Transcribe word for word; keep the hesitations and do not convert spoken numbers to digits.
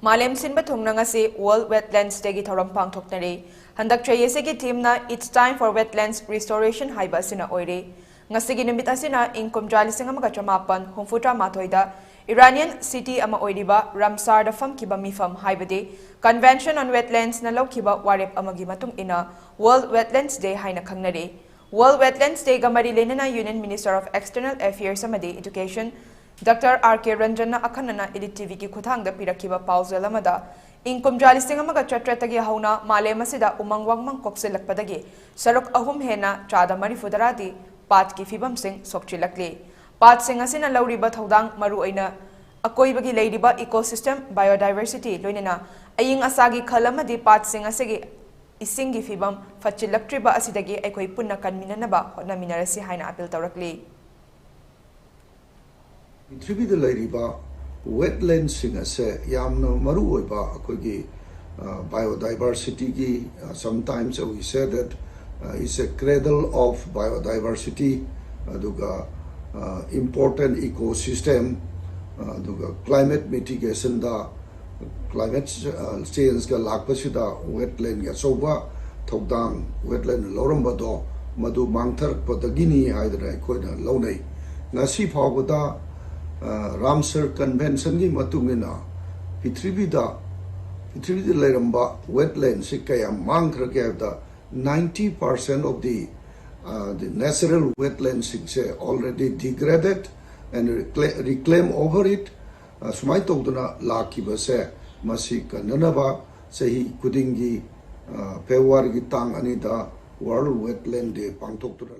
ꯃꯥꯂꯦꯝ ꯁꯤꯟꯕ ꯊꯨꯡꯅ ꯉꯁꯤ World Wetlands Dayꯒꯤ ꯊꯧꯔꯝ ꯄꯥꯡꯊꯣꯛꯅꯔꯤ꯫ ꯍꯟꯗꯛ ꯆꯍꯤ ꯑꯁꯤꯒꯤ themeꯅ It's Time for Wetlands Restoration ꯍꯥꯏꯕ ꯑꯁꯤꯅ ꯑꯣꯏꯔꯤ꯫ ꯉꯁꯤꯒꯤ ꯅꯨꯃꯤꯠ ꯑꯁꯤꯅ ꯏꯪ ꯀꯨꯝꯖꯥ ꯂꯤꯁꯤꯡ ꯑꯃꯒ ꯆꯃꯥꯄꯟ ꯍꯨꯝꯐꯨꯇꯔꯥ ꯃꯥꯊꯣꯏꯗ Iranian city ꯑꯃ ꯑꯣꯏꯔꯤꯕ ꯔꯥꯝꯁꯥꯔꯗ ꯐꯝꯈꯤꯕ ꯃꯤꯐꯝ, ꯍꯥꯏꯕꯗꯤ Convention on Wetlandsꯅ ꯂꯧꯈꯤꯕ ꯋꯥꯔꯦꯞ ꯑꯃꯒꯤ ꯃꯇꯨꯡ ꯏꯟꯅ World Wetlands Day ꯍꯥꯏꯅ ꯈꯪꯅꯔꯤ꯫ World Wetlands Dayꯒ ꯃꯔꯤ ꯂꯩꯅꯅ Union Minister of External Affairs ꯑꯃꯗꯤ Education, ꯗꯥꯛꯇꯔ ꯑꯥꯔ ꯀꯦ ꯔꯟꯖꯟꯅ ꯑꯈꯟꯅꯅ Elite TVꯒꯤ ꯈꯨꯠꯊꯥꯡꯗ ꯄꯤꯔꯛꯈꯤꯕ ꯄꯥꯎꯖꯦꯜ ꯑꯃꯗ, ꯏꯪ ꯀꯨꯝꯖꯥ ꯂꯤꯁꯤꯡ ꯑꯃꯒ ꯆꯥꯇ꯭ꯔꯦꯠꯇꯒꯤ ꯍꯧꯅ ꯃꯥꯂꯦꯝ ꯑꯁꯤꯗ ꯎꯃꯪ ꯋꯥꯃꯪ ꯀꯣꯛꯁꯤꯜꯂꯛꯄꯗꯒꯤ ꯁꯔꯨꯛ ꯑꯍꯨꯝ ꯍꯦꯟꯅ, ꯆꯥꯗ ꯃꯔꯤꯐꯨ ꯇꯔꯥꯗꯤ, ꯄꯥꯠꯀꯤ ꯐꯤꯕꯝꯁꯤꯡ ꯁꯣꯛꯆꯤꯜꯂꯛꯂꯤ꯫ ꯄꯥꯠꯁꯤꯡ ꯑꯁꯤꯅ ꯂꯧꯔꯤꯕ ꯊꯧꯗꯥꯡ, ꯃꯔꯨꯑꯣꯏꯅ ꯑꯀꯣꯏꯕꯒꯤ ꯂꯩꯔꯤꯕ ecosystem, biodiversity, ꯂꯣꯏꯅꯅ ꯑꯏꯪ ꯑꯁꯥꯒꯤ ꯈꯜ ꯑꯃꯗꯤ ꯄꯥꯠꯁꯤꯡ ꯑꯁꯤꯒꯤ ꯏꯁꯤꯡꯒꯤ ꯐꯤꯕꯝ ꯐꯠꯆꯤꯜꯂꯛꯇ꯭ꯔꯤꯕ ꯑꯁꯤꯗꯒꯤ ꯑꯩꯈꯣꯏ ꯄꯨꯟꯅ ꯀꯟꯃꯤꯟꯅꯅꯕ ꯍꯣꯠꯅꯃꯤꯟꯅꯔꯁꯤ ꯍꯥꯏꯅ appeal ꯇꯧꯔꯛꯂꯤ꯫ ꯄ꯭ꯔꯤꯊꯤꯕꯤꯗ ꯂꯩꯔꯤꯕ wetlandꯁꯤꯡ ꯑꯁꯦ ꯌꯥꯝꯅ ꯃꯔꯨ ꯑꯣꯏꯕ ꯑꯩꯈꯣꯏꯒꯤ biodiversityꯒꯤ, sometimes we say that it's a cradle of biodiversity, ꯑꯗꯨꯒ important ecosystem, ꯑꯗꯨꯒ climate mitigationꯗ, climate changeꯒ ꯂꯥꯛꯄꯁꯤꯗ wetlandꯒꯤ ꯑꯆꯧꯕ ꯊꯧꯗꯥꯡ, wetland ꯂꯧꯔꯝꯕꯗꯣ ꯃꯗꯨ ꯃꯥꯡꯊꯔꯛꯄꯗꯒꯤꯅꯤ ꯍꯥꯏꯗꯅ ꯑꯩꯈꯣꯏꯅ ꯂꯧꯅꯩ꯫ ꯉꯁꯤ ꯐꯥꯎꯕꯗ ꯔꯥꯝꯁꯔ Conventionꯒꯤ ꯃꯇꯨꯡ ꯏꯟꯅ ꯄ꯭ꯔꯤꯊꯤꯕꯤꯗ, ꯄ꯭ꯔꯤꯊꯤꯕꯤꯗ ꯂꯩꯔꯝꯕ wetlandꯁꯤ ꯀꯌꯥꯝ ꯃꯥꯡꯈ꯭ꯔꯒꯦ ꯍꯥꯏꯕꯗ, ninety percent of the, the natural wetlandꯁꯤꯡꯁꯦ already degraded and reclaim over it, ꯁꯨꯃꯥꯏꯅ ꯇꯧꯗꯅ ꯂꯥꯛꯈꯤꯕꯁꯦ, ꯃꯁꯤ ꯀꯟꯅꯅꯕ ꯆꯍꯤ ꯈꯨꯗꯤꯡꯒꯤ Februaryꯒꯤ ꯇꯥꯡ ꯑꯅꯤꯗ World Wetland Day ꯄꯥꯡꯊꯣꯛꯇꯨꯅ